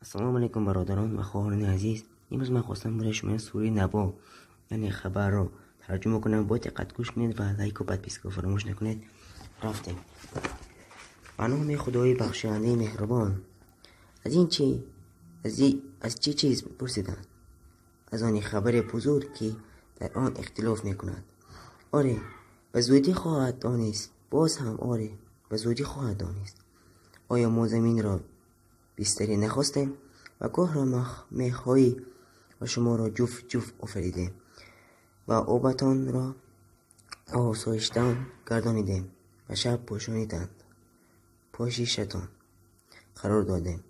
Ассалому алайкум, бародарон ва хоҳарони азиз. Имрӯз ман хостам барои шумо сураи Наба, яъне хабарро тарҷума кунам. Бо диққат гӯш кунед ва лайку подписка фаромӯш накунед. Рафтем. Ба номи Худои бахшояндаи меҳрубон. Аз ин чи аз чӣ чиз пурсиданд? Аз они хабари бузург, ки дар он ихтилоф мекунад. Оре, ба зудӣ хоҳад донист. Боз ҳам оре, ба зудӣ хоҳад донист. Оё мо заминро бистарӣ нахостем ва кӯҳро мехҳои ва шуморо ҷуфт ҷуфт офаридем ва обатонро осоиштан гардонидем ва шаб пӯшонитанд пӯшишатон қарор додем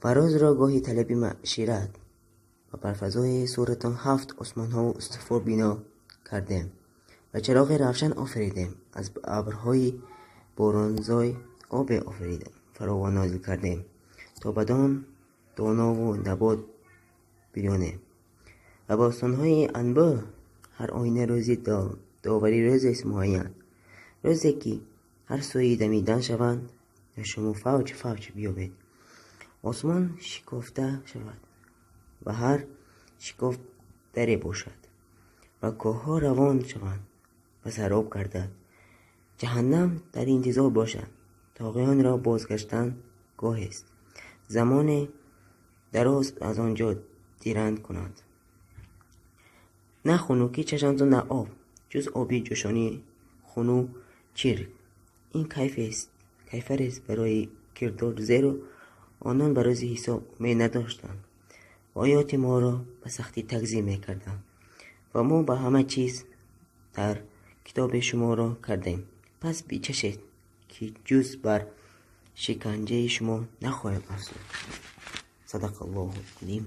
ва рӯзро гоҳи талаби маъшират ва бар фазои суратон ҳафт осмонҳову устувор бино кардем ва чароғи равшан офаридем. Аз абрҳои боронзой обе офаридем, фаровон нозил кардем, то бадон донову набот бирёнем ва бостонҳои анбӯҳ. Ҳар оина рӯзи доварӣ рӯзест муайян, рӯзе ки ҳар сӯи дамидан шаванд ва шумо фавҷ фавҷ биёбед. Осмон шикофта шавад ва ҳар шикоф даре бошад ва кӯҳҳо равон шаванд ва сароб гардад. Ҷаҳаннам дар интизор бошад. Тоғиёнро бозгаштан гоҳест, замоне дароз аз он ҷо диранг кунанд. На хунукӣ чашанду на об, ҷуз оби ҷӯшони хунук чирк. Ин кайфарест барои кирдор, зеро онон ба рӯзи ҳисоб умед надоштанд ва оёти моро ба сахтӣ такзиб мекарданд. Ва мо ба ҳама чиз дар китобе шуморо кардем. Пас бичашед, ки ҷуз бар шиканҷаи шумо нахоҳем афзуд. Садақа Аллоҳу азим.